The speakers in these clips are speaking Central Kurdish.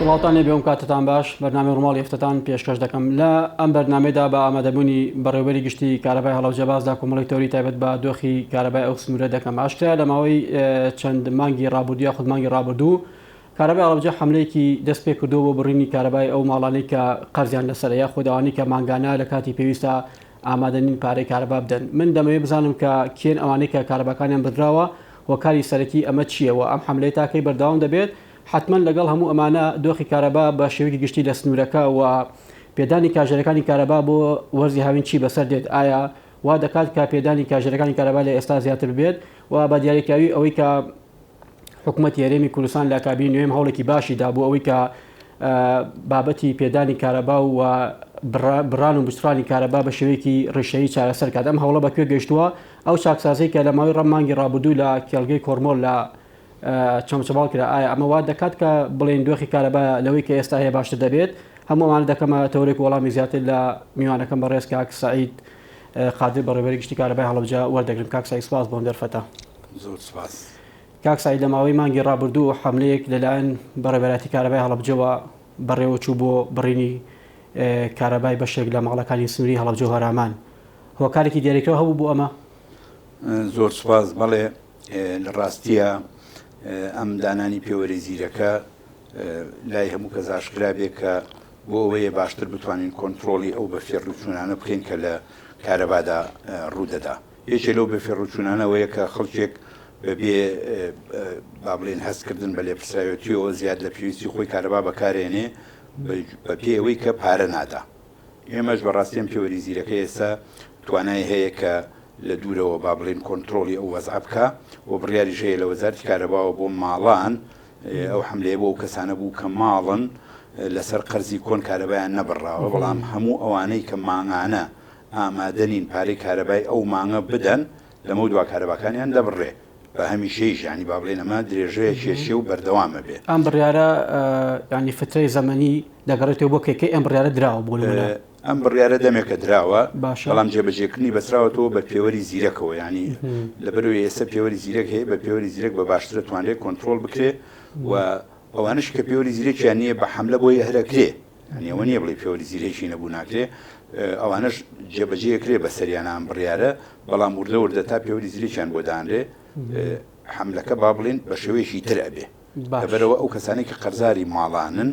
سڵاوتان لێبێ ئەم کاتەتان باش بەرنامەی ڕووماڵی هەفتەتان پێشکەش دەکەم لە ئەم بەرنامەیەدا بە ئامادەبوونی بەڕێوەبەری گشتی کارەبای هەڵەبجە باس لە کۆمەڵێک تەوەری تایبەت بە دۆخی کارەبای ئەو سنوورە دەکەم ئاشکرایە لە ماوەی چەند مانگی ڕابردوو یاخود مانگی ڕابردوو کارەبای هەڵەبجە حەملەیەکی دەست پێ کردووە بۆ بڕینی کارەبای ئەو ماڵانەی کە قەرزیان لەسەرە یاخود ئەوانەی کە مانگانە لە کاتی پێویستە ئامادە نین پارەی کارەبا بدەن من دەمەوێت بزانم کە کێن ئەوانەی کە کارەباکانیان بردراوە هۆکاری سەرەکی ئەمە چییە و ئەم حەملەیە تا کەی بەردەوام دەبێت حەتمەن لەگەڵ هەموو ئەمانە دۆخی کارەبا بە شێوەیەکی گشتی لە سنوورەکە و پێدانی کاژێرەکانی کارەبا بۆ وەرزی هاوین چی بەسەر دێت؟ ئایا وا دەکات کە پێدانی کاژێرەکانی کارەبا لە ئێستا زیاتر ببێت و بە دیاریکراوی ئەوەی کە حکوومەتی هەرێمی کوردستان لە کابینی نوێم هەوڵێکی باشی دا بۆ ئەوەی کە بابەتی پێدانی کارەبا و بڕان و بچڕانی کارەبا بە شێوەیەکی ڕیشەیی چارەسەر کات ئەم هەوڵە بە کوێ گەیشتووە ئەو چاکسازی کە لە ماوەی ڕەم مانگی ڕابردوو لە کێڵگەی کۆرمۆر لە چەمچەماڵ کرا، ئایا ئەمە وا دەکات کە بڵێین دۆخی کارەبا لەوەی کە ئێستا هەیە باشتر دەبێت؟ هەموو ئەمانە دەکەمە تەوەرێک و وەڵامی زیاتر لە میوانەکەم بەڕێز کاک سەعید قادر بەڕێوەبەری گشتی کارەبای هەڵەبجە وەردەگرم. کاک سەعید سپاس بۆ ئەم دەرفەتە. زۆر سپاس. کاک سەعید لە ماوەی مانگی ڕابردوو حەملەیەک لەلایەن بەڕێوەبەرایەتی کارەبای هەڵەبجەوە بەڕێوەچوو بۆ بڕینی کارەبای بەشێک لە ماڵەکانی سنووری هەڵەبجە و هەورامان. هۆکارێکی دیاریکراو هەبوو بۆ ئەمە؟ زۆر سپاس. بەڵێ لە ڕاستییا ئەم دانانی پێوەری زیرەکە لای هەموو کەس ئاشکرا بێ کە بۆ ئەوەیە باشتر بتوانین کۆنترۆڵی ئەو بەفێڕوچوونانە بکەین کە لە کارەبادا ڕوودەدا. یەکێ لەو بەفێڕوچوونانە ئەوەیە کە خەڵکێک بەبێ با بڵێین هەستکردن بە لێپرسراوێتیەوە زیاد لە پێویستی خۆی کارەبا بەکارێنێ بەپێی ئەوەی کە پارە نادا. ئێمەش بەڕاستی ئەم پێوەری زیرەکە ئێستا توانای هەیە کە لە دوورەوە با بڵێین کۆنترۆڵی ئەو وەزعە بکا و بڕیاریش هەیە لە وەزارەتی کارەباوە بۆ ماڵان ئەو حەملەیە بۆ ئەو کەسانە بوو کە ماڵن لەسەر قەرزی کۆن کارەبایان نەبڕاوە بەڵام هەموو ئەوانەی کە مانگانە ئامادە نین پارەی کارەبای ئەو مانگە بدەن لەمەو دوا کارەباکانیان دەبڕێ بە هەمیشەیش یانی با بڵێین ئەمە درێژەیە کێشێ و بەردەوامە بێ. ئەم بڕیارە یانی فترەی زەمەنی دەگەڕێتەوە بۆ کەی؟ کەی ئەم بڕیارە دراوە بۆ نموونە؟ ئەم بڕیارە دەمێکە دراوە، بەڵام جێبەجێکردنی بەستراوەتەوە بە پێوەری زیرەکەوە، یانی لەبەرئەوەی ئێستا پێوەری زیرەک هەیە، بە پێوەری زیرەک بە باشتر ئەتوانرێت کۆنترۆڵ بکرێ و ئەوانەشی کە پێوەری زیرەکیان نییە بە حەملە بۆی هەر ئەکرێ، یانی ئەوە نییە بڵێی پێوەری زیرەکی نەبوو ناکرێ، ئەوانەش جێبەجێ ئەکرێ بەسەریانا ئەم بڕیارە، بەڵام وردە وردە تا پێوەری زیرەکیان بۆ دانرێ حەملەکە با بڵێین بە شێوەیەکی تر ئەبێ. لەبەرئەوە ئەو کەسانەی کە قەرزاری ماڵانن،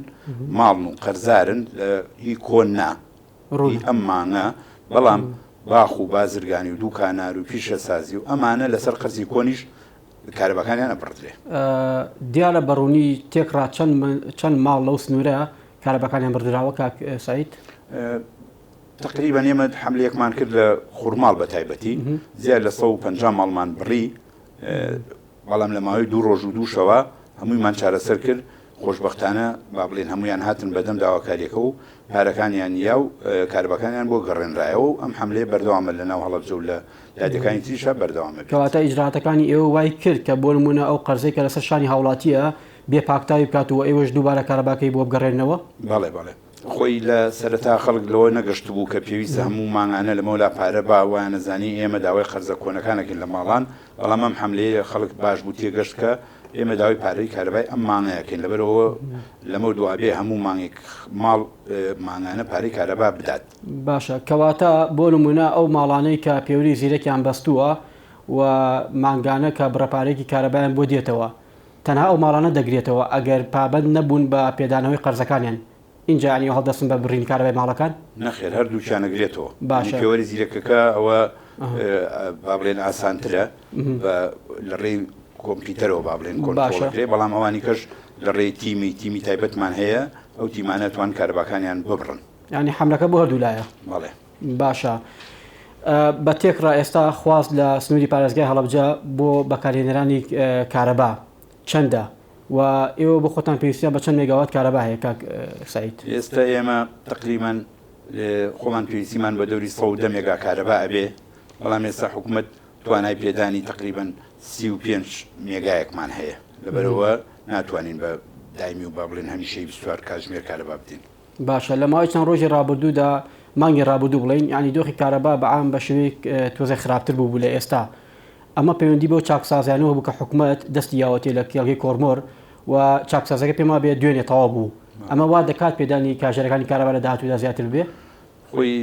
ماڵن و قەرزارن لە هی کۆن نا، هی ئەم مانگە، بەڵام باخ و بازرگانی و دوکانار و پیشەسازی و ئەمانە لەسەر قەرزی کۆنیش کارەباکانیان ئەبڕدرێ. دیارە بە ڕوونی تێکڕا چەند ماڵ لەو سنوورە کارەباکانیان بڕدراوە کاک سەعید؟ تەقریبەن ئێمە حەملەیەکمان کرد لە خورماڵ بە تایبەتی زیاد لە 150 ماڵمان بڕی، بەڵام لە ماوەی دوو ڕۆژ و دوو شەوە هەموویمان چارەسەر کرد، خۆشبەختانە با بڵێین هەموویان هاتن بەدەم داواکارییەکە و پارەکانیان یا و کارەباکانیان بۆ گەڕێنرایەوە و ئەم حەملەیە بەردەوامە لە ناو هەڵەبجە و لە لادێکانی تریشا بەردەوام ئەبێت. کەواتە ئیجرائاتەکانی ئێوە وای کرد کە بۆ نموونە ئەو قەرزەی کە لەسەر شانی هاوڵاتییە بێ پاکتاوی بکات و ئێوەش دووبارە کارەباکەی بۆ بگەڕێننەوە؟ بەڵێ بەڵێ. خۆی لە سەرەتا خەڵک لەوە نەگەشتبوو کە پێویستە هەموو مانگانە لەمەولا پارە با، وایانەزانی ئێمە داوای قەرزە کۆنەکان ئەکەین لە ماڵان، بەڵام ئەم حەملەیە خەڵک باش بوو تێگەشت کە ئێمە داوای پارەی کارەبای ئەم مانگە ئەکەین، لەبەرئەوە لەمەو دوا ئەبێ هەموو مانگێک ماڵ مانگانە پارەی کارەبا بدات. باشە کەواتە بۆ نموونە ئەو ماڵانەی کە پێوری زیرەکیان بەستووە و مانگانە کە بڕە پارەیەکی کارەبایان بۆ دێتەوە تەنها ئەو ماڵانە دەگرێتەوە ئەگەر پابەند نەبوون بە پێدانەوەی قەرزەکانیان ئینجا یانی هەڵدەستن بە بڕینی کارەبای ماڵەکان؟ نەخێر هەردووکیان ئەگرێتەوە. یانی باشە. پێوەری زیرەکەکە ئەوە با بڵێن ئاسانترە بە لە ڕێی کۆمپیوتەرەوە با بڵێن کۆنترۆڵ باشە. ئەکرێ بەڵام ئەوانی کەش لە ڕێی تیمی تیمی تایبەتمان هەیە ئەو تیمانە توان کارەباکانیان ببڕن. یانی حەملەکە بۆ هەردوو لایە؟ بەڵێ. باشە بە تێکڕا ئێستا خواست لە سنووری پارێزگای هەڵەبجە بۆ بەکارهێنەرانی کارەبا چەندە و ئێوە بۆ خۆتان پێویستیان بە چەند مێگاوات کارەبا هەیە کاک سەعید؟ ئێستا ئێمە تەقریبەن خۆمان پێویستیمان بە دەوری 110 مێگا کارەبا ئەبێ، بەڵام ئێستا حکومەت توانای پێدانی تەقریبەن 35 مێگایەکمان هەیە، لەبەرئەوە ناتوانین بە دایمی و با بڵێن هەمیشەیی 24 کاتژمێر کارەبا بدەین. باشە لە ماوەی چەند ڕۆژی ڕابردوودا مانگی ڕابردوو بڵێین یانی دۆخی کارەبا بە عام بە شێوەیەک تۆزێک خراپتر بوو بوو لە ئێستا ئەمە پەیوەندی بەو چاکسازیانەوە بوو کە حکومەت دەستی یاوەتێ لە کێڵگەی کۆرمۆر و چاکسازەکە پێم وابێ دوێنێ تەواو بوو. ئەمە وا دەکات پێدانی کاژێرەکانی کارەبا لە داهاتوودا زیاتر ببێ؟ خۆی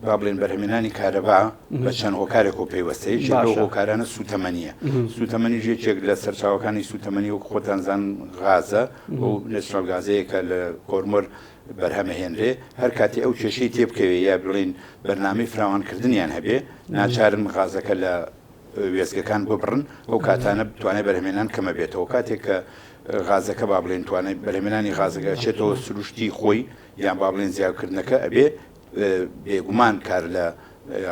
با بڵێن بەرهەمێنانی کارەبا بە چەند هۆکارێک و پەیوەستە یەکێک لەو هۆکارانە سوتەمەنیە سوتەمەنیش یەکێک لە سەرچاوەکانی سوتەمەنی وەک خۆتان زان غازە و natural گازەیە کە لە کۆرمۆر بەرهەمەهێنرێ هەر کاتی ئەو کێشەی تێبکەوێ یا بڵین بەرنامەی فراوانکردنیان هەبێ ناچارن غازەکە لە وێستگەکان ببڕن ئەو کاتانە توانای بەرهەمێنان کەمە بێتەوە کاتێک کە غازەکە با بڵێن توانای بەرهەمێنانی غازەکە چێتەوە سروشتی خۆی یان با بڵێن زیادکردنەکە ئەبێ بێگومان کار لە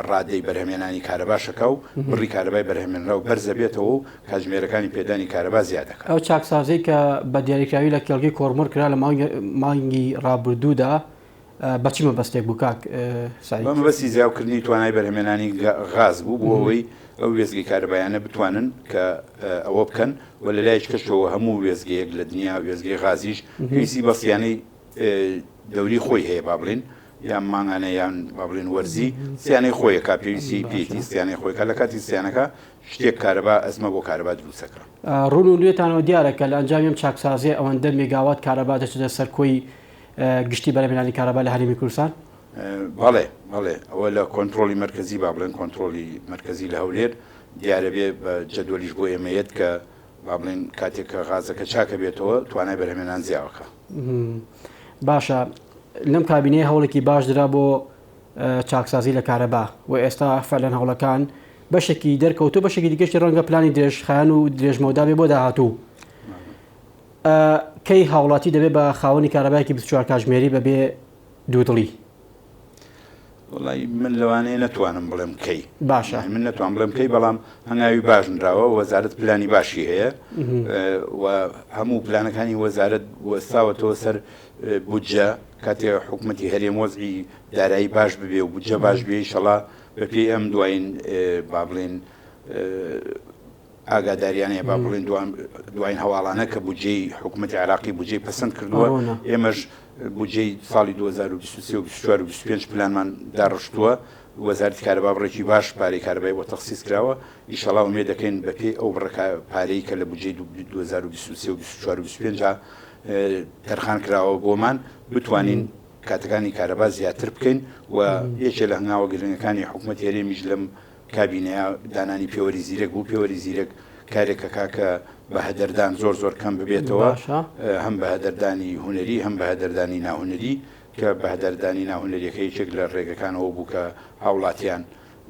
ڕادەی بەرهەمێنانی کارەباش ئەکا و بڕی کارەبای بەرهەمێنراو بەرزەبێتەوە و کاتژمێرەکانی پێدانی کارەبا زیاد ئەکا. ئەو چاکسازیەی کە بە دیاریکراوی لە کێڵگەی کۆرمۆر کرا لە مانگی ڕابردوودا بە چ مەبەستێک بوو کاک سەعید؟ بە مەبەستی زیاوکردنی توانای بەرهەمێنانی غاز بوو بۆ ئەوەی ئەو وێستگەی کارەبایانە بتوانن کە ئەوە بکەن و لە لایەکی کەشەوە هەموو وێستگەیەک لە دنیا وێستگەی غازیش پێویستی بە سیانەی دەوری خۆی هەیە با بڵێین یان مانگانە یان با بڵێن وەرزی سیانەی خۆیەکە پێویستی پێیەتی سیانەی خۆیکە لە کاتی سیانەکە شتێک کارەبا ئەزمە بۆ کارەبا دروستەکە. ڕوون و لێتانەوە دیارە کە لە ئەنجامی ئەم چاکسازیە ئەوەندە مێگاوات کارەبا دەچێتە سەر کۆی گشتی بەرهەمهێنانی کارەبا لە هەرێمی کوردستان؟ بەڵێ بەڵێ ئەوە لە کۆنترۆڵی مەرکەزی با بڵێن کۆنترۆڵی مەرکەزی لە هەولێر دیارە بێ بە جەدوەلیش بۆ ئێمە یەت کە با بڵێن کاتێک کە غازەکە چاکە بێتەوە توانای بەرهەمێنان زیاوەکە. باشە لەم کابینەیە هەوڵێکی باش درا بۆ چاکسازی لە کارەبا و ئێستا فعلەن هەوڵەکان بەشێکی دەرکەوتو بەشێکی دیکەشی ڕەنگە پلانی درێژخایەن و درێژمەودا بێ بۆ داهاتوو. کەی هاوڵاتی دەبێ بە خاوەنی کارەبایەکی 24 کاژمێری بەبێ دوودڵی؟ وەڵی من لەوانەیە نەتوانم بڵێم کەی باشە من نەتوان بڵێم کەی بەڵام هەنگاوی باش نراوە وەزارەت پلانی باشی هەیە و هەموو پلانەکانی وەزارەت وەستاوەتەوە سەر بودجە کاتێ حکوومەتی هەرێم وەزعی دارایی باش ببێ و بودجە باش بێ ئیشەڵا بەپێی ئەم دوایین با بڵێن ئاگاداریان هەیە با بڵێن دوایین هەواڵانە کە بودجەی حکوومەتی عێراقی بودجەی پەسەند کردووە ئێمەش بودجەی ساڵی 2023 و 24 و 25 پلانمان داڕشتووە وەزارەتی کارەبا بڕێکی باش پارەی کارەبای بۆ تەخسیس کراوە ئیشەڵا ئومێد دەکەین بەپێی ئەو بڕە پارەی کە لە بودجەی 2023 و 24 و 25 تەرخان کراوە بۆمان بتوانین کاتەکانی کارەبا زیاتر بکەین و یەکێ لە هەنگاوە گرنگەکانی حکوومەت هەرێمیش لەم کابینەیە دانانی پێوەری زیرەک بوو، پێوەری زیرەک کارێک ئەکا کە بەهەدەردان زۆر زۆر کەم ببێتەوە، باشە. هەم بەهەدەردانی هونەری هەم بەهەدەردانی ناهونەری، کە بەهەدەردانی ناهونەریەکە یەکێک لە ڕێگەکان ئەوە بوو کە هاوڵاتیان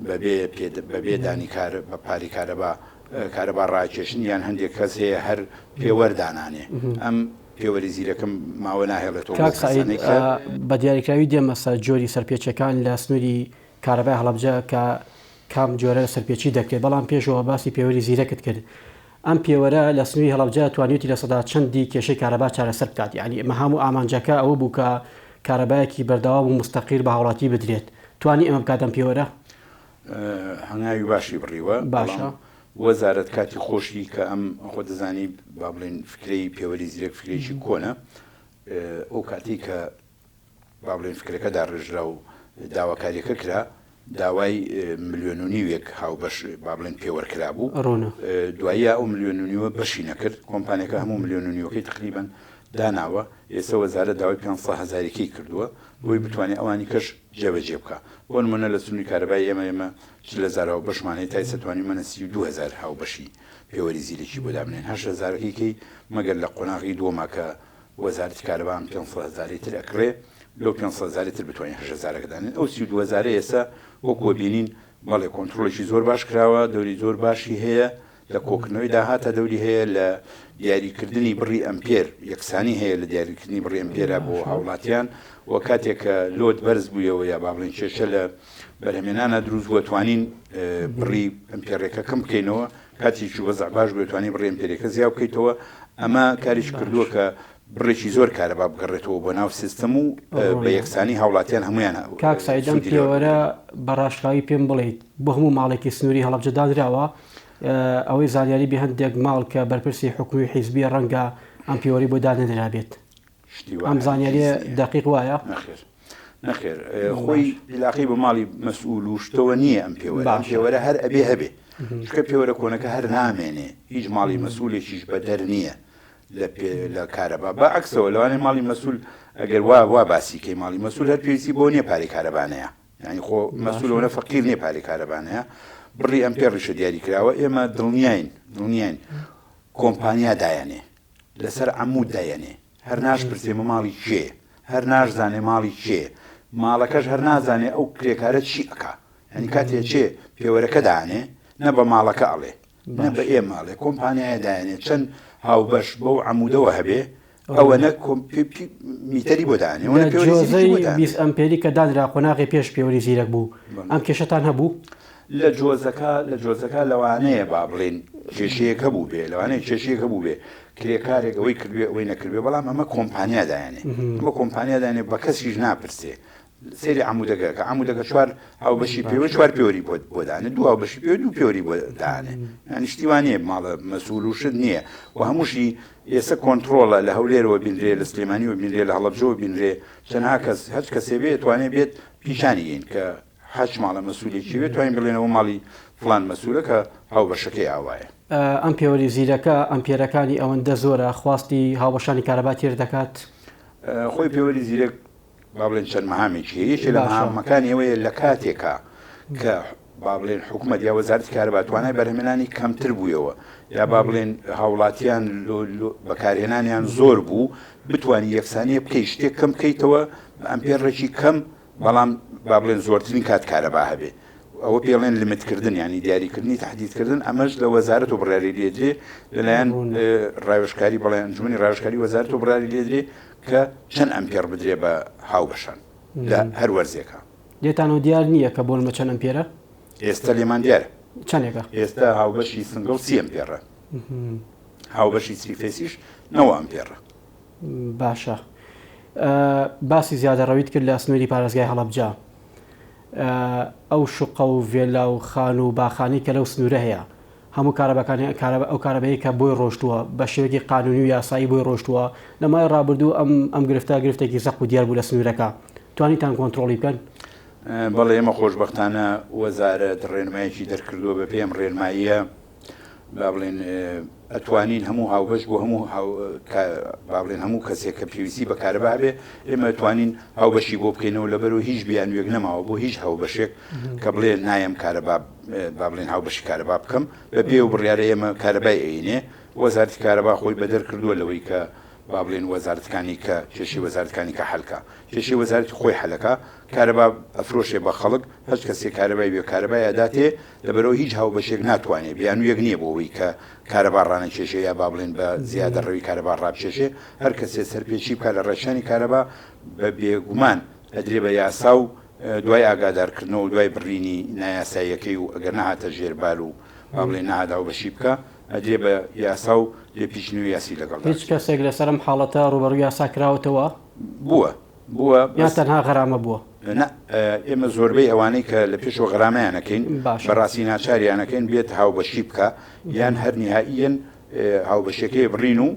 بەبێ پێ بەبێ دانی کار بە پارەی کارەبا کارەبا ڕاکێشن یان هەندێک کەس هەیە هەر پێوەر دانانێ ئەم پێوەری زیرەکەم ماوە ناهێڵێتەوە بۆ کاک سەعید کەسانەی کە. بە دیاریکراوی دێمە سەر جۆری سەرپێچیەکان لە سنووری کارەبای هەڵەبجە کە کام جۆرە سەرپێچی دەکرێت، بەڵام پێشەوە باسی پێوەری زیرەکت کرد، ئەم پێوەرە لە سنووری هەڵەبجە توانیویەتی چەندی کێشەی کارەبا چارەسەر بکات، یانی مەهام و ئامانجەکە ئەوە بوو کە کارەبایەکی بەردەوام و مستەقیر بە هاوڵاتی بدرێت، توانی ئەمە بکات ئەم پێوەرە؟ هەنگاوی باشی بڕیوە، باشە. بەڵام وەزارەت کاتی خۆشی کە ئەم خۆ دەزانی با بڵێین فکرەی پێوەری زیرەک فکرەیەکی کۆنە، ئەو کاتەی کە با بڵێین فکرەکە داڕێژرا و داواکاریەکە کرا، داوای ملیۆن و نیوێک هاوبەش با بڵێن پێوەر کرابوو. ڕوونە. دواییە ئەو ملیۆن و نیوە بەشی نەکرد، کۆمپانیاکە هەموو ملیۆن و نیوەکەی تەقریبەن داناوە، ئێستا وەزارەت داوای 500 هەزاریکەی کردووە بۆی بتوانێت ئەوانی کەش جێبەجێ بکا. بۆ نموونە لە سنووری کارەبای ئێمە، ئێمە 40 هەزار هاوبەشمان هەیە، تا ئێستا توانیومانە 32 هەزار هاوبەشی پێوەری زیرەکی بۆ دابنێین، هەشت هەزارەکەی کەی مەگەر لە قۆناغی دووەما کە وەزارەتی کارەبا ئەم 500 هەزارەی تر ئەکڕێ لەو 500 هەزارەی تر بتوانین هەشت هەزارەکە دانێن ئەو 32 هەزارە ئێستا وەکو ئەبینین بەڵێ کۆنترۆڵێکی زۆر باش کراوە دەوری زۆر باشی هەیە لە کۆکردنەوەی داهاتە دەوری هەیە لە دیاریکردنی بڕی ئەمپێر یەکسانی هەیە لە دیاریکردنی بڕی ئەمپێرا بۆ هاوڵاتیان و کاتێک کە load بەرز بوویەوە یا با بڵێن کێشە لە بەرهەمێنانە دروست بووە توانین بڕی ئەمپێرەکە کەم بکەینەوە کاتێکی وەزع باش بێت توانی بڕی ئەمپێرەکە زیا بکەیتەوە، ئەمە کارێکی کردووە کە بڕێکی زۆر کارەبا بگەڕێتەوە بۆ ناو سیستەم و بە یەکسانی هاوڵاتیان هەموویان کاک سەعید ئەم سوودی لێ پێوەرە وەربگرن. بە ڕاشکاوی پێم بڵێیت بۆ هەموو ماڵێکی سنووری هەڵەبجە دانراوە؟ ئەوەی زانیاری بێ هەندێک ماڵ کە بەرپرسی حکومی و حیزبیە ڕەنگە ئەم پێوەرەی بۆ دانەنرابێت. شتی وا ئەم هەرگیز زانیاریە نییە. دەقیق وایە؟ نەخێر نەخێر خۆی عیلاقەی بە ماڵی مەسئول و شتەوە نییە ئەم پێوەرە ئەم باشە. پێوەرە هەر ئەبێ هەبێ چونکە پێوەرە کۆنەکە هەر نامێنێ هیچ ماڵی مەسئولێکیش بەدەر نییە. لە پێ لە کارەبا بە عەکسەوە لەوانەیە ماڵی مەسول ئەگەر وا وا باسی کەی ماڵی مەسول هەر پێویستی بۆ نییە پارەی کارەبا نەیە یانی خۆ مەسول ئەوەنە فەقیر نییە پارەی کارەبا نەیە بڕی ئەمپێڕیشە دیاری کراوە ئێمە دڵنیاین دڵنیاین کۆمپانیا دایەنێ لەسەر عەمود دایەنێ هەر ناشپرسێ مە ماڵی کێ هەر ناشزانێ ماڵی کێ ماڵەکەش هەر نازانێ ئەو کرێکارە چی ئەکا یانی کاتێ چێ پێوەرەکە دانێ نە بە ماڵەکە ئەڵێ نە بە ئێمە ئەڵێ کۆمپانیایە دایەنێ چەند هاوبەش بەو عەمودەوە هەبێ ئەوەنە میتەری بۆ دانێ ئەوەنە پێوەری زیرەکی بۆ دانێ. 20 ئەمپێری کە دانرا قۆناغی پێش پێوەری زیرەک بوو ئەم کێشەتان هەبوو؟ لە جۆزەکە لە جۆزەکە لەوانەیە با بڵێین کێشەیەک هەبووبێ لەوانەیە کێشەیەک هەبووبێ کرێکارێک ئەوەی کردبێ ئەوەی نەکردبێ بەڵام ئەمە کۆمپانیا دایەنێ ئەمە کۆمپانیا دایەنێ بە کەسیش ناپرسێ سەیری عەمودەکە کە عەمودەکە چوار هاوبەشی پێوە چوار پێوەری بۆ بۆ دانێ دوو هاوبەشی پێوە دوو پێوەری بۆ دانێ یانی شتی وا نییە ماڵە مەسئول و شت نییە و هەمووشی ئێستا کۆنتڕۆڵە لە هەولێرەوە بینرێ لە سلێمانیەوە بینرێ لە هەڵەبجەوە بینرێ چەندها کەس هەچ کەسێ بێ توانێ بێت پیشانی یین کە هەچ ماڵە مەسئولێکی بێ توانین بڵێن ئەوە ماڵی فڵان مەسئولە کە هاوبەشەکەی ئاوایە. ئەم پێوەری زیرەکە ئەمپێرەکانی ئەوەندە زۆرە خواستی هاوبەشانی کارەبا تێر دەکات؟ خۆی پێوەری زیرەک با بڵێن چەند مەهامێکی هەیە، یەکێ لە مەهامەکانی ئەوەیە لە کاتێکا کە با بڵێن حکومەت یا وەزارەتی کارەبا توانای بەرهەمێنانی کەمتر بوویەوە یا با بڵێن هاوڵاتیان بەکارهێنانیان زۆر بوو بتانی یەکسانیە بکەی شتێک کەم بکەیتەوە بە ئەمپێڕێکی کەم بەڵام با بڵێن زۆرترین کات کارەبا هەبێ ئەوە پێڵێن لمتکردن ینی دیاریکردنی تهدیدکردن ئەمەش لە وەزارەت و بڕیاری لێدرێ لەلایەن ڕاوێژکاری بەڵێ ئەنجومەنی ڕاوێژکاری وەزارەت و بڕیاری لێدرێ کە چەند ئەمپێڕ بدرێ بە هاوبەشان لە هەر وەرزێکا. لێتانەوە دیار نییە کە بۆنمە چەند ئەمپێرە؟ ئێستا لێمان دیارە. چەندێکە؟ ئێستا هاوبەشی single سی ئەمپێڕە. هاوبەشی three phase یش نەوە ئەمپێڕە. باشە. باسی زیادەڕەویت کرد لە سنووری پارێزگای هەڵەبجە. ئەو شوقە و ڤێلا و خانوو و باخانەی کە لەو سنوورە هەیە، هەموو کارەباکانی کارەبا ئەو کارەبایەی کە بۆی ڕۆشتووە بە شێوەیەکی قانونی و یاسایی بۆی ڕۆشتووە لە ماوەی ڕابردوو ئەم ئەم گرفتە گرفتێکی زەق و دیار بوو لە سنوورەکە توانیتان کۆنترۆڵی بکەن؟ بەڵێ ئێمە خۆشبەختانە وەزارەت ڕێنمایەکی دەرکردووە بەپێی ئەم ڕێنماییە با بڵێن ئەتوانین هەموو هاوبەش بۆ هەموو با بڵێن هەموو کەسێک کە پێویستی بە کارەبا هەبێ ئێمە توانین هاوبەشی بۆ بکەینەوە لەبەرو هیچ بیانوویەک نەماوە بۆ هیچ هاوبەشێک کە بڵێ نایەم کارەبا با بڵێن هاوبەشی کارەبا بکەم بە پێی ئەو بڕیارە ئێمە کارەبای ئەینێ وەزارەتی کارەبا خۆی بەدەر کردووە لەوەی کە با بڵێن وەزارەتەکانی کە کێشەی وەزارەتەکانی کە حەلکا کێشەی وەزارەتی خۆی حەلەکا کارەبا ئەفرۆشێ بە خەڵک هەچ کەسێ کارەبای بێ کارەبای ئەداتێ لەبەرئەوە هیچ هاوبەشێک ناتوانێ بیانوویەک نییە بۆ ئەوەی کە کارەبا ڕانەکێشێ یا با بڵێن بە زیادە ڕەوی کارەبا ڕابکێشێ هەر کەسێ سەرپێچی بکا لە ڕێکشانی کارەبا بە بێگومان ئەدرێ بە یاسا و دوای ئاگادارکردنەوە و دوای بڕینی نایاساییەکەی و ئەگەر نەهاتە ژێر بار و با بڵێین نەهات هاوبەشی بکا، ئەدرێ بە یاسا و لێپیچینەوەی یاسیی لەگەڵدا هیچ ئەکرێ. کەسێک لەسەر ئەم حاڵەتە ڕووبەڕووی یاسا کراوەتەوە؟ بووە، بووە یان بەس. تەنها غەرامە بووە؟ نا، ئێمە زۆربەی ئەوانەی کە لە پێشەوە غەرامەیان ئەکەین، باشە. بە ڕاستی ناچاریان ئەکەین بێت هاوبەشی بکا، یان هەر نیهائییەن هاوبەشیەکەی بڕین و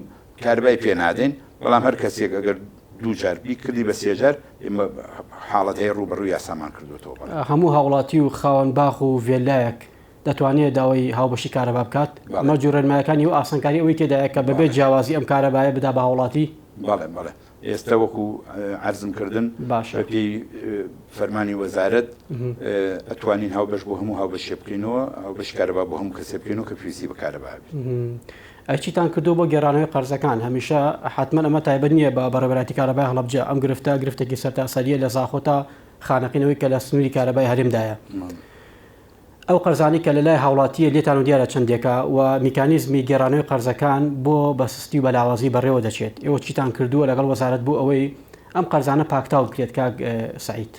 کارەبای پێ نادەین، بەڵام هەر کەسێک ئەگەر دوو جار بیکردی بە سێ جار ئێمە حاڵەت هەیە ڕووبەڕووی یاسامان کردووەتەوە. بەڵێ. هەموو هاوڵاتی و خاوەن باخ و ڤێلایەک دەتوانێت داوای هاوبەشی کارەبا بکات؟ بەڵێ. مەرج و ڕێنمایەکانی و ئاسانکاری ئەوەی تێدایە کە بەبێ بەڵێ. جیاوازی ئەم کارەبایە بدا بە هاوڵاتی؟ بەڵێ بەڵێ ئێستا وەکو عەرزم کردن باشە. بەپێی فەرمانی وەزارەت ئەتوانین هاوبەش بۆ هەموو هاوبەشێ بکەینەوە، هاوبەشی کارەبا بۆ هەموو کەسێ بکەینەوە کە پێویستی بە کارەبا هەبێت. ئەی چیتان کردووە بۆ گێڕانەوەی قەرزەکان؟ هەمیشە حەتمەن ئەمە تایبەت نییە بە بەڕێوەبەرایەتی کارەبای هەڵەبجە، ئەم گرفتە گرفتێکی سەرتاسەرییە لە زاخۆ تا خانەقین ئەوەی کە لە سنووری کارەبای هەرێمدایە. ئەو قەرزانەی کە لەلای هاوڵاتییە لێتان و دیارە چەندێکە و میکانیزمی گێڕانەوەی قەرزەکان بۆ بە سستی و بە لاوازی بەڕێوە دەچێت، ئێوە چیتان کردووە لەگەڵ وەزارەت بۆ ئەوەی ئەم قەرزانە پاکتاو بکرێت کاک سەعید؟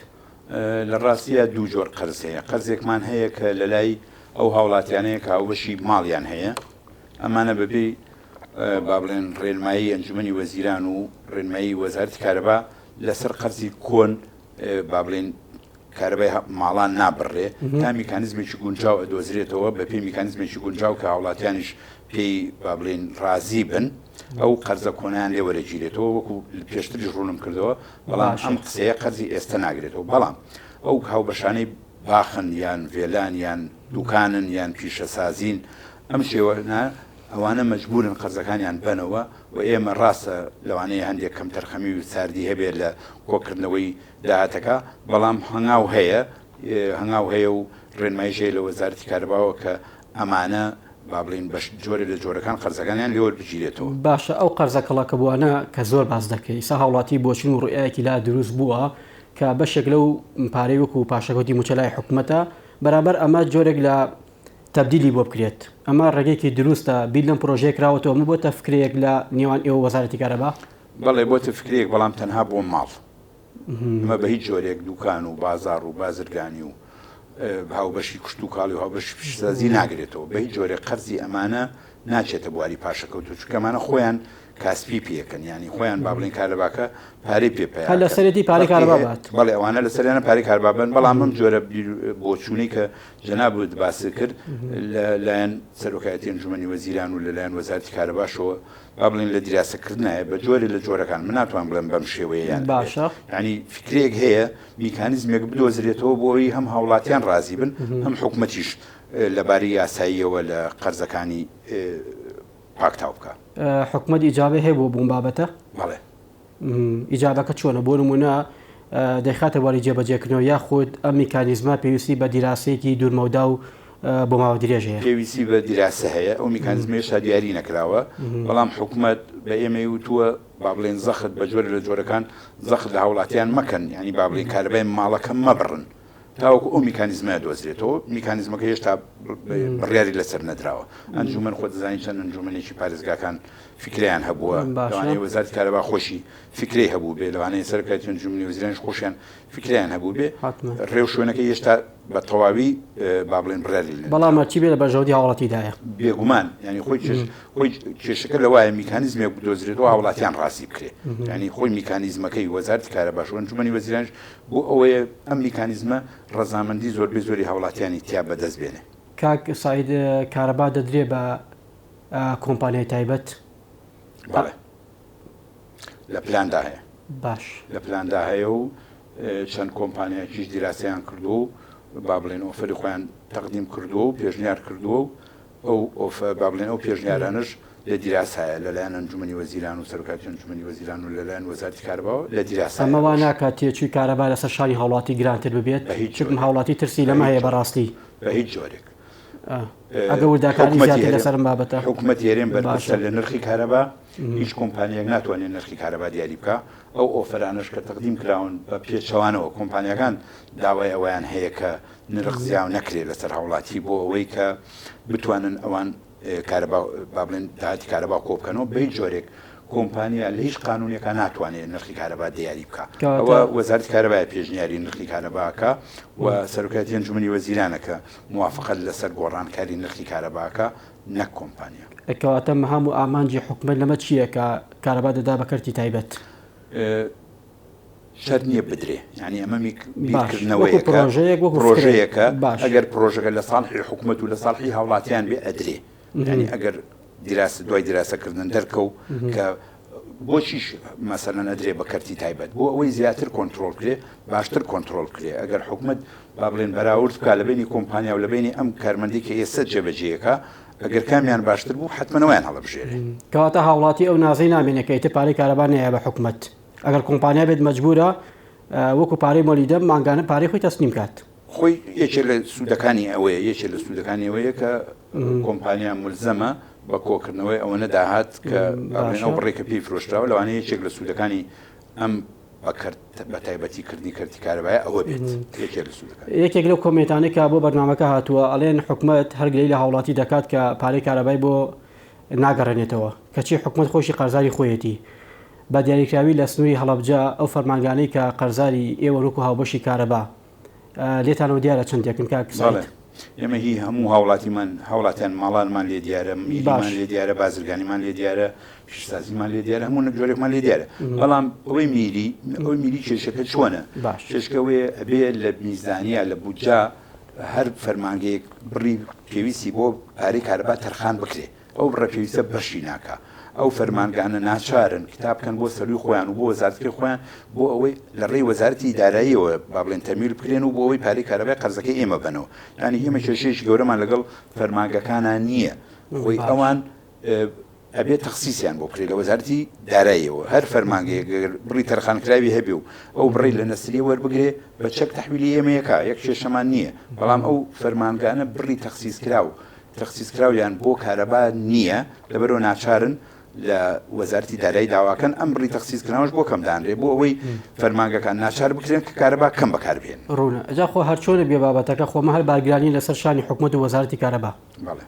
لە ڕاستیا دوو جۆر قەرز هەیە، قەرزێکمان هەیە کە لەلای ئەو هاوڵاتیانەیە کە هاوبەشی ماڵیان هەیە، ئەمانە بەپێی با بڵێن ڕێنمایی ئەنجومەنی وەزیران و ڕێنمایی وەزارەتی کارەبا لەسەر قەرزی کۆن با بڵێن کارەبای ماڵان نابڕێ تا میکانیزمێکی گونجاو ئەدۆزرێتەوە بەپێی میکانیزمێکی گونجاو کە هاوڵاتیانیش پێی با بڵێن ڕازی بن ئەو قەرزە کۆنیان لێ وەرەگیرێتەوە وەکو پێشتریش ڕوونم کردەوە بەڵام ئەم قسەیە قەرزی ئێستا ناگرێتەوە بەڵام ئەو هاوبەشانەی باخن یان ڤێلان یان دوکانن یان پیشەسازین ئەم شێوە نا. ئەوانە مەجبوورن قەرزەکانیان بەنەوە و ئێمە ڕاستە لەوانەیە هەندێک کەمتەرخەمی و ساردی هەبێت لە کۆکردنەوەی داهاتەکە، بەڵام هەنگاو هەیە، هەنگاو هەیە و ڕێنماییش هەیە لە وەزارەتی کارەباوە کە ئەمانە با بڵێین بە جۆرێ لە جۆرەکان قەرزەکانیان لێ وەربگیرێتەوە. باشە ئەو قەرزە کەڵەکەبووانە کە زۆر باس دەکرێت، ئیستا هاوڵاتی بۆچون و ڕوئیایەکی لا دروست بووە کە بەشێک لەو پارەی وەکو پاشەکەوتی موچە لای حکومەتە، بەرامبەر ئەمە جۆرێک لە تەبدیلی بۆ بکرێت، ئەمە ڕێگەیەکی دروستە، بیر لەم پرۆژەیە کراوەتەوە، ئەمە بۆتە فکرەیەک لە نێوان ئێوە و وەزارەتی کارەبا؟ بەڵێ بۆتە فکرەیەک، بەڵام تەنها بۆ ماڵ. ئەمە بە هیچ جۆرێک دوکان و بازاڕ و بازرگانی و هاوبەشی کشتوکاڵی و هاوبەشی پیشەسازی ناگرێتەوە. بە هیچ جۆرێک قەرزی ئەمانە ناچێتە بواری پاشەکەوتوو، چونکە ئەمانە خۆیان کاسپی پێکەن، یانی خۆیان با بڵێین کارەباکە پارەی پێ پەیا هەر لەسەرێتی پارەی کارەبا بات. بەڵێ ئەوانە لەسەریانە پارەی کارەبا بەن، بەڵام ئەم جۆرە بۆچوونەی کە جەنابت باست کرد لە لایەن سەرۆکایەتی ئەنجومەنی وەزیران و لە لایەن وەزارەتی کارەباشەوە با بڵێین لە دیراسەکردنایە بە جۆرێ لە جۆرەکان من ناتوانم بڵێم بەم شێوەیە یان ئەبێت باشە. یانی فیکرەیەک هەیە میکانیزمێک بدۆزرێتەوە بۆ ئەوەی هەم هاوڵاتیان ڕازی بن هەم حکومەتیش لەبارەی یاساییەوە لە قەرزەکانی پاکتاو بکا. حکومەت ئیجابەی هەیە بۆ بۆم بابەتە؟ بەڵێ. ئیجابەکە چۆنە؟ بۆ نموونە دەیخاتە بواری جێبەجێکردنەوە یاخود ئەم میکانیزمە پێویستی بە دیراسەیەکی دوورمەودا و بۆ ماوە درێژ هەیە؟ پێویستی بە دیراسە هەیە، ئەو میکانیزمە هێشتا دیاری نەکراوە، بەڵام حکومەت بە ئێمەی وتووە با بڵێین زەخت بە جۆرێ لە جۆرەکان زەخت لە هاوڵاتیان مەکەن، یانی با بڵێین کارەبای ماڵەکە مەبڕن تاوەکو ئەو میکانیزمە دۆزرێتەوە، میکانیزمەکە هێشتا بڕیاری لەسەر نەدراوە. ئەنجومەن خۆت دەزانی چەند ئەنجومەنێکی پارێزگاکان فیکرەیان هەبووە، لەوانەیە وەزارەتی کارەبا خۆشی فیکرەی هەبووبێ، لەوانەیە سەرۆکایەتی ئەنجومەنی وەزیرانیش خۆشیان فیکرەیان هەبووبێ، ڕێوشوێنەکەی هێشتا بە تەواوی با بڵێین بڕیاری لێ نەدراوە. بەڵام هەرچی بێ لە بەرژەوەندی هاوڵاتیدایە. بێگومان، یانی خۆی خۆی کێشەکە لەوایە میکانیزمێک بدۆزرێتەوە هاوڵاتیان ڕازی بکرێ، یانی خۆی میکانیزمەکەی وەزارەتی کارەباش و ئەنجومەنی وەزیرانیش بۆ ئەوەیە ئەم میکانیزمە ڕەزامەندی زۆربەی زۆری هاوڵاتیانی تیا بەدەست بێنێ. کاک سەعید کارەبا دەدرێ بە کۆمپانیای تایبەت؟ بەڵێ لە پلاندا هەیە. باش. لە پلاندا هەیە و چەند کۆمپانیایەکیش دیراسەیان کردووە و با بڵێن ئۆفەری خۆیان تەقدیم کردووە و پێشنیار کردووە و ئەو ئۆفە با بڵێن ئەو پێشنیارانەش لە دیراسایە لەلایەن ئەنجومەنی وەزیران و سەرۆکایەتی ئەنجومەنی وەزیران و لەلایەن وەزارەتی کارەباوە لە دیراسایە ئەمە وا ئەوەش. ناکات تێچووی کارەبا لەسەر شانی هاوڵاتی گرانتر ببێت؟ بە هیچ چونکم جۆرێک. هاوڵاتی ترسی بە لەمە هیچ هەیە جۆرێک. بەڕاستی. بە هیچ جۆرێک. ئەگە ورداکاری حکومەتی زیاتر هەرێم لەسەر ئەم بابەتە. حکومەتی هەرێم بەرپرسە باشە. لە نرخی کارەبا، هیچ کۆمپانیایەک ناتوانێت نرخی کارەبا دیاری بکا، ئەو ئۆفەرانەش کە تەقدیم کراون بە پێچەوانەوە کۆمپانیاکان داوای ئەوەیان هەیە کە نرخ زیاو نەکرێت لەسەر هاوڵاتی بۆ ئەوەی کە بتوانن ئەوان کارەبا با بڵێن داهاتی کارەبا کۆ بکەنەوە، بە هیچ جۆرێک کۆمپانیا لە هیچ قانونێکا ناتوانێت نرخی کارەبا دیاری بکا، ئەوە وەزارەتی کارەبایە پێشنیاری نرخی کارەبا ئەکا و سەرۆکایەتی ئەنجومەنی وەزیرانە کە موافقەت لەسەر گۆڕانکاری نرخی کارەبا ئەکا نەک کۆمپانیا. کەواتە مەهام و ئامانجی حکومەت لەمە چییە کە کارەبا دەدا بە کەرتی تایبەت؟ شەرت نییە بدرێ، یانی ئەمە باش وەکو بیرکردنەوەیەکە، پرۆژەیەک وەکو فکرەیەک پرۆژەیەکە، باش. ئەگەر پرۆژەکە لە ساڵحی حکومەت و لە ساڵحی هاوڵاتیان بێ ئەدرێ، یانی ئەگەر دیراسە دوای دیراسەکردن دەرکەو کە بۆچیش مەسەلەن ئەدرێ بە کەرتی تایبەت بۆ ئەوەی زیاتر کۆنترۆڵ بکرێ باشتر کۆنترۆڵ بکرێ ئەگەر حکومەت با بڵێن بەراورد بکا لە بەینی کۆمپانیا و لە بەینی ئەم کارمەندەی کە ئێستا جێبەجێیەکا ئەگەر کامیان باشتر بوو حەتمەن ئەویان هەڵەبژێرێ. کەواتە هاوڵاتی ئەو نازەی نامێنێ کە ئیتر پارەی کارەبا نەیە بە حکومەت ئەگەر کۆمپانیا بێت مەجبورە وەکو پارەی مۆلیدە مانگانە پارەی خۆی تەسلیم کات. خۆی یەکێ لە سوودەکانی ئەوەیە یەکێ لە سوودەکانی ئەوەیە کە کۆمپانیا مولزەمە بە کۆکردنەوەی ئەوەنە داهات کە بڵێن ئەو بڕێک کە پێی فرۆشراوە لەوانەیە یەکێک لە سوودەکانی ئەم بە کەرت بە تایبەتی کردنی کەرتی کارەبایە ئەوە بێت یەکێک لە سوودەکان. یەکێک لەو کۆمێنتانەی کە بۆ بەرنامەکە هاتووە ئەڵێن حکومەت هەر گلەیی لە هاوڵاتی دەکات کە پارەی کارەبای بۆ ناگەڕێنێتەوە کەچی حکومەت خۆشی قەرزاری خۆیەتی بە دیاریکراوی لە سنووری هەڵەبجە ئەو فەرمانگانەی کە قەرزاری ئێوەن وەکو هاوبەشی کارەبا لێتانەوە دیارە چەندێکن کاک بەڵێ سەعید؟ ئێمە هی هەموو هاوڵاتیمان هاوڵاتیان ماڵانمان لێ دیارە میریمان باش لێ دیارە بازرگانیمان لێ دیارە پیشسازیمان لێ دیارە هەموو جۆرێکمان لێ دیارە بەڵام ئەوەی میری ئەوەی میری کێشەکە چۆنە باش کێشکە ئەوەیە ئەبێ لە میزانیا لە بودجە هەر فەرمانگەیەک بڕی پێویستی بۆ پارەی کارەبا تەرخان بکرێ ئەو بڕە پێویستە بەشی ناکا. ئەو فەرمانگانە ناچارن کتاب بکەن بۆ سەرووی خۆیان و بۆ وەزارەتەکەی خۆیان بۆ ئەوەی لە ڕێی وەزارەتی داراییەوە با بڵێن تەمویل بکرێن و بۆ ئەوەی پارەی کارەبای قەرزەکەی ئێمە بەنەوە. یانی ئێمە کێشەیەکی گەورەمان لەگەڵ فەرمانگەکانا نییە. خۆی باش. ئەوان. ئەبێ تەخسیسیان بۆ بکرێت لە وەزارەتی داراییەوە، هەر فەرمانگەیەک گەر بڕی تەرخانکراوی هەبێ و ئەو بڕەی لە نەسریە وەربگرێ بە چەک تەحویلی ئێمەیەکا، یەک کێشەمان نییە، بەڵام ئەو فەرمانگانە بڕی تەخسیسکراو تەخسیسکراویان بۆ کارەبا نییە، لەبەرئەوە ناچارن لە وەزارەتی دارایی داواکەن ئەم بڕی تەخسیسکراوەش بۆ کەم دانرێ بۆ ئەوەی فەرمانگەکان ناچار بکرێن کە کارەبا کەم بەکاربهێنن. ڕوونە. جا خۆ هەرچۆنێک بێ بابەتەکە خۆ ئەمە هەر بارگرانییە لەسەر شانی حکومەت و وەزارەتی کارەبا. بەڵێ.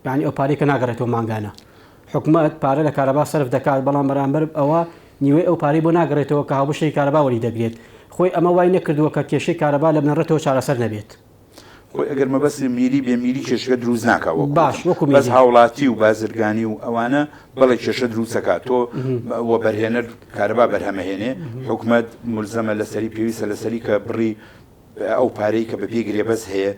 یانی ئەو پارەی کە ناگەڕێتەوە مانگانە. حکومەت پارە لە کارەبا سەرف دەکات، بەڵام بەرامبەر ئەوە نیوەی ئەو پارەی بۆ ناگەڕێتەوە کە هاوبەشێکی کارەبا وەری دەگرێت. خۆی ئەمە وای نەکردووە کە کێشەی کارەبا لە بنەڕەتەوە چارەسەر نەبێت. خۆی ئەگەر مەبەست میری بێ میری کێشەکە دروست ناکا وەکو باش وەکو بەس هاوڵاتی و بازرگانی و ئەوانە بەڵێ کێشە دروستەکە تۆ وەبەرهێنەر کارەبا بەرهەمەهێنێ حکومەت ملزەمە لەسەری پێویستە لەسەری کە بڕی ئەو پارەی کە بەپێی گرێبەست هەیە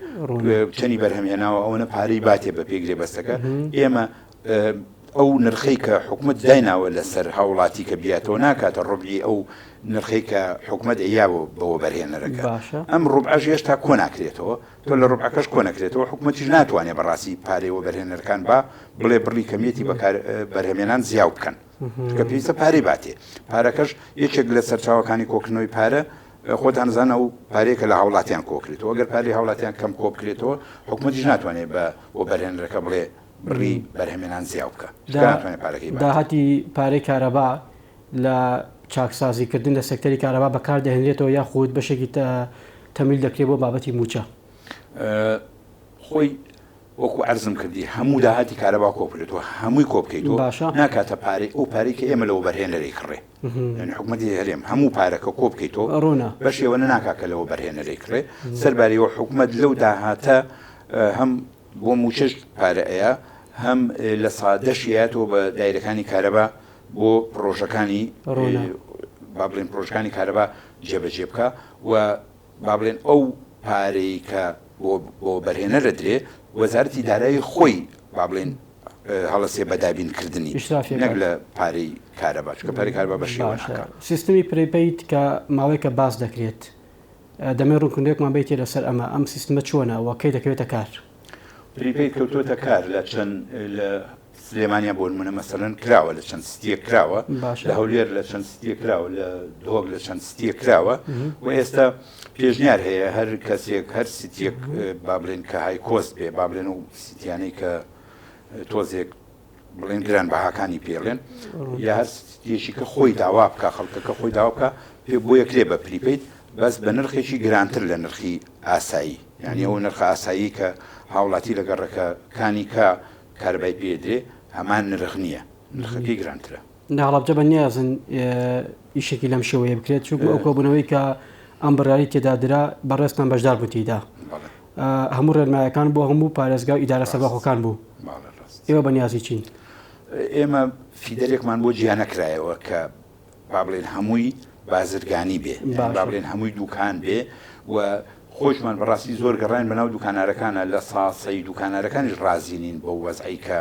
چەنی بەرهەم هێناوە ئەوەنە پارەی باتێ بەپێی گرێبەستەکە ئێمە ئەو نرخەی کە حکومت دایناوە لەسەر هاوڵاتی کە بیاتەوە ناکاتە ڕبعی ئەو نرخەی کە حکومت ئەیاوە بە وەبەرهێنەرەکە ئەم ڕبعەش هێشتا کۆ ناکرێتەوە تۆ لە ڕبعەکەش کۆ نەکرێتەوە حکومەتیش ناتوانێت بەڕاستی پارەی وەبەرهێنەرەکان با بڵێ بڕی کەمیەتی بەکار بەرهەمێنان زیاو بکەن چونکە پێویستە پارەی باتێ پارەکەش یەکێک لە سەرچاوەکانی کۆکردنەوەی پارە خۆتان زان ئەو پارەیە کە لە هاوڵاتیان کۆکرێتەوە گەر پارەی هاوڵاتیان کەم کۆ بکرێتەوە حکومەتیش ناتوانێت بە وەبەرهێنەرەکە بڵێ بڕی بەرهەمێنان زیاو بکە چونکە ناتوانێت پارەکەی باتێ. داهاتی پارەی کارەبا لە چاکسازی کردن لە سێکتەری کارەبا بەکار دەهێنرێتەوە یاخود بەشێکی تەمویل دەکرێت بۆ بابەتی مووچە؟ خۆی وەکو عەرزم کردی هەموو داهاتی کارەبا کۆبکرێتەوە هەمووی کۆبکەیتەوە باشە. ناکاتە پارەی ئەو پارەی کە ئێمە لە وەبەرهێنەرەی کڕێ یانی حکومەتی هەرێم هەموو پارەکە کۆبکەیتەوە ڕوونە. بەشی ئەوەنە ناکا کە لە وەبەرهێنەرەی کڕێ سەرباریەوە حکومەت لەو داهاتە هەم بۆ مووچەش پارە ئەیا هەم لە سادەشی ئەیاتەوە بە دایرەکانی کارەبا بۆ پڕۆژەکانی ڕوونە. با بڵێن پڕۆژەکانی کارەبا جێبەجێ بکا و با بڵێن ئەو پارەی کە بۆ بۆ وەبەرهێنەر ئەدرێ وەزارەتی دارایی خۆی با بڵێن هەڵەسێ بە دابین کردنی ئیشرافی نەک لە پارەی کارەبا چونکە پارەی کارەبا بە شێوە باشە ناکا. سیستمی prepaid کە ماوەیەکە باس دەکرێت دەمەوێت ڕوونکردنەوەیەکمان بەیتێ لەسەر ئەمە ئەم سیستمە چۆنە و کەی دەکەوێتە کار؟ prepaid کەوتۆتە کار لە چەند لە سلێمانیا بۆ نمونە مەسەلەن کراوە لە چەند city یەک کراوە باشە. لە هەولێر لە چەند city یەک کراوە لە دهۆک لە چەند city یەک کراوە و ئێستا پێشنیار هەیە هەر کەسێک هەر city یەک با بڵێن کە high cost بێ با بڵێن و city یانەی کە تۆزێک بڵێن گران بەهاکانی پێڵێن یا هەر city یەکی کە خۆی داوا بکە خەڵکەکە خۆی داوا بکە پێ بۆ یەکرێ بە prepaid بەس بە نرخێکی گرانتر لە نرخی ئاسایی یعنی ئەو نرخە ئاسایی کە هاوڵاتی لە گەڕەکەکانی کە کارەبای پێ درێ هەمان نرخ نییە نرخەکەی گرانترە. لە هەڵەبجە بە نیازن ئیشێکی لەم شێوەیە بکرێت چونکە ئەو کۆبوونەوەی کە ئەم بڕیاری تێدا درا بەڕێزتان بەشدار بوون تێیدا هەموو ڕێنمایەکان بۆ هەموو پارێزگا و ئیدارە سەربەخۆکان بوو ئێوە بە نیازی چین؟ ئێمە feeder ێکمان بۆ جیا نەکرایەوە کە با بڵێن هەمووی بازرگانی بێ با بڵێن هەمووی دوکان بێ و خۆشمان بەڕاستی زۆر گەڕاین بەناو دوکانارەکانە لە ساسەی دوکانارەکانیش ڕازی نین بەو وەزعی کە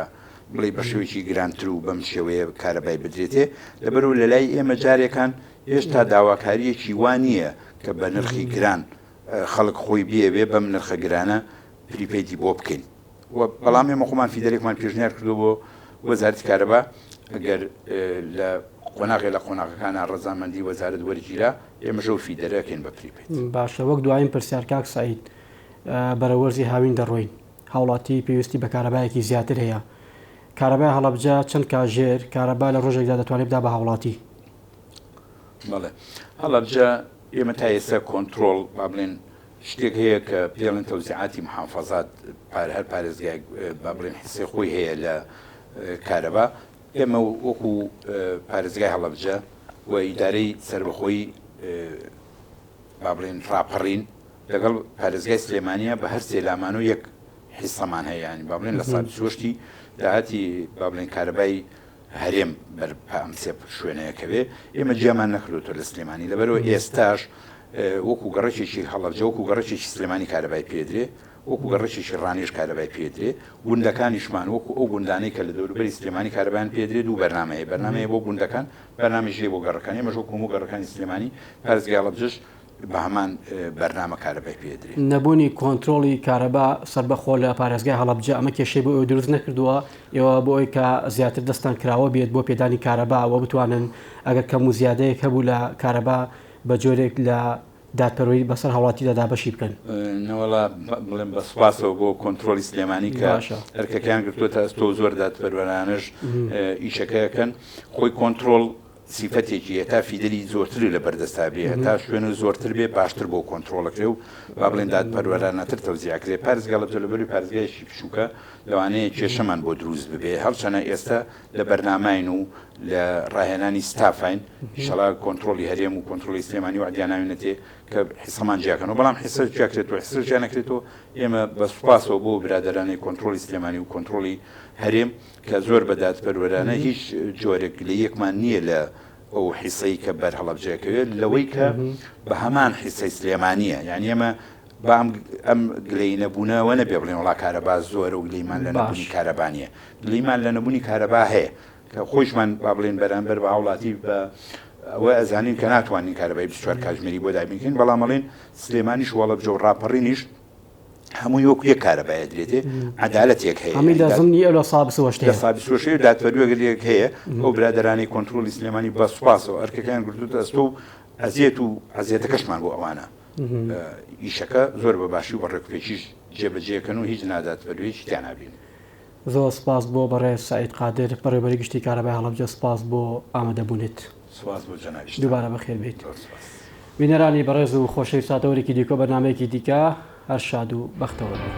بڵێ بە شێوەیەکی گرانتر و بەم شێوەیە کارەبای بدرێتێ لەبەرو لە لای ئێمە جارێکان هێشتا داواکاریەکی وا نییە کە بە نرخی گران خەڵک خۆی بیەوێ بەم نرخە گرانە prepaid ی بۆ بکەین و بەڵام ئێمە خۆمان feeder ێکمان پێشنیار کردو بۆ وەزارەتی کارەبا ئەگەر لە قۆناغێ لە قۆناغەکانە ڕەزامەندی وەزارەت وەرگیرا ئێمەش ئەو feeder ەکەین بە prepaid. باشە وەک دوایین پرسیار کاک سەعید بەرەو وەرزی هاوین دەڕۆین هاوڵاتی پێویستی بە کارەبایەکی زیاتر هەیە کارەبای هەڵەبجە چەند کاژێر کارەبا لە ڕۆژێکدا دەتوانێت بدا بە هاوڵاتی؟ بەڵێ هەڵەبجە ئێمە تا ئێستا کۆنترۆڵ با بڵێن شتێک هەیە کە پێڵێن تەوزیعاتی محافەزات پار هەر پارێزگایەک با بڵێن حسێ خۆی هەیە لە کارەبا ئێمە وەکو پارێزگای هەڵەبجە و ئیدارەی سەربەخۆی با بڵێن ڕاپەڕین لەگەڵ پارێزگای سلێمانیە بە هەر سێ لامان و یەک حیسەمان هەیە ینی با بڵێن لە سا 28 داهاتی با بڵێن کارەبای هەرێم بەر ئەم سێ شوێنەیە کەوێ ئێمە جیامان نەکردوتە لە سلێمانی لەبەرەوە ئێستاش وەکو گەڕەکێکی هەڵەبجە وەکو گەڕەکێکی سلێمانی کارەبای پێدرێ وەکو گەڕەکێکی ڕانیش کارەبای پێدرێ گوندەکانیشمان وەکو ئەو گوندانەی کە لە دەوروبەری سلێمانی کارەبایان پێدرێ دوو بەرنامە هەیە بەرنامەیە بۆ گوندەکان بەرنامەیش هەیە بۆ گەڕەکان ئێمەش وەکو هەموو گەڕەکانی سلێمانی پارێزگای هەڵەبجەش. بە هەمان بەرنامە کارەبای پێ ئەدرێ. نەبوونی کۆنترۆڵی کارەبا سەربەخۆ لە پارێزگای هەڵەبجە ئەمە کێشەی بۆ ئێوە دروست نەکردووە؟ ئێوە بۆ ئەوەی کە زیاتر دەستتان کراوە بێت بۆ پێدانی کارەبا و بتوانن ئەگەر کەم و زیادەیەک هەبوو لە کارەبا بە جۆرێک لە دادپەروەری بەسەر هاوڵاتیدا دابەشی بکەن؟ نەوەڵا بڵێم بە سوپاسەوە بۆ کۆنترۆڵی سلێمانی کە ئەرکەکەیان گرتووەتە ئەستۆ و زۆر دادپەروەرانەش ئیشەکە ئەکەن. خۆی کۆنترۆڵ سیفەتێکی هەتا feeder ی زۆرتری لە بەردەستا بێ هەتا شوێن و زۆرتر بێ باشتر بۆ کۆنترۆڵ ئەکرێ و با بڵێن دادپەروەرانەتر تەوزیع ئەکرێ. پارێزگا هەڵەبجە لەبەروی پارێزگایەکی بچووکە لەوانەیە کێشەمان بۆ دروست ببێ هەڵچەنە ئێستا لە بەرناماین و لە ڕاهێنانی ستافاین ئیشەڵا کۆنترۆڵی هەرێم و کۆنترۆڵی سلێمانی وەعدیان ناوینەتێ کە حیسەمان جیاکەنەوە بەڵام حیسە جیاکرێتەوە حیسە جیا نەکرێتەوە ئێمە بە سوپاسەوە بۆ برادەرانی کۆنترۆڵی سلێمانی و کۆنترۆڵی هەرێم کە زۆر بە دادپەروەرانە هیچ جۆرێک گلەییەکمان نییە لە ئەو حیسەی کە بەر هەڵەبجە ئەکەوێت لەوەی کە بە هەمان حیسەی سلێمانییە یانی ئێمە با ئەم ئەم گلەیی نەبوونەوە نەبێ بڵێن وەڵا کارەبا زۆرە و گلەیمان لە نەبوونی کارەبا نییە گلەیمان لە نەبوونی کارەبا هەیە کە خۆیشمان با بڵێن بەرامبەر بە هاوڵاتی بە ئەوە ئەزانین کە ناتوانین کارەبای 24 کاتژمێری بۆ دابین کەین بەڵام ئەڵێن سلێمانیش و هەڵەبجە و ڕاپەڕینیش هەمووی وەکو یەک کارەبای ئەدرێتێ عەدالەتێک هەیە هەمی لە زمنی ئەو لە سا بسوەشت لە سا بسوەشەیە و دادپەروەگەریەک هەیە ئەو برادەرانەی کۆنترۆڵی سلێمانی بە سوپاسەوە ئەرکەکەیان گرتووتە ئەستۆ و ئەزیەت و ئەزیەتەکەشمان بۆ ئەوانە ئیشەکە زۆر بە باشی و بە ڕێکوپێکیش جێبەجێکەن و هیچ نادادپەروەریی تیا نابینین. زۆر سپاس بۆ بەڕێز سەعید قادر بەڕێوەبەری گشتی کارەبای هەڵەبجە سپاس بۆ ئامادەبوونت. سپاس بۆ جەنابیشتان. دووبارە بەخێر بێیت. زۆر سپاس. بینەرانی بەڕێز و خۆشەویست تا دەورێکی دیکە و بەرنامەیەکی دیکە هەر شاد و بەختەوەر بن.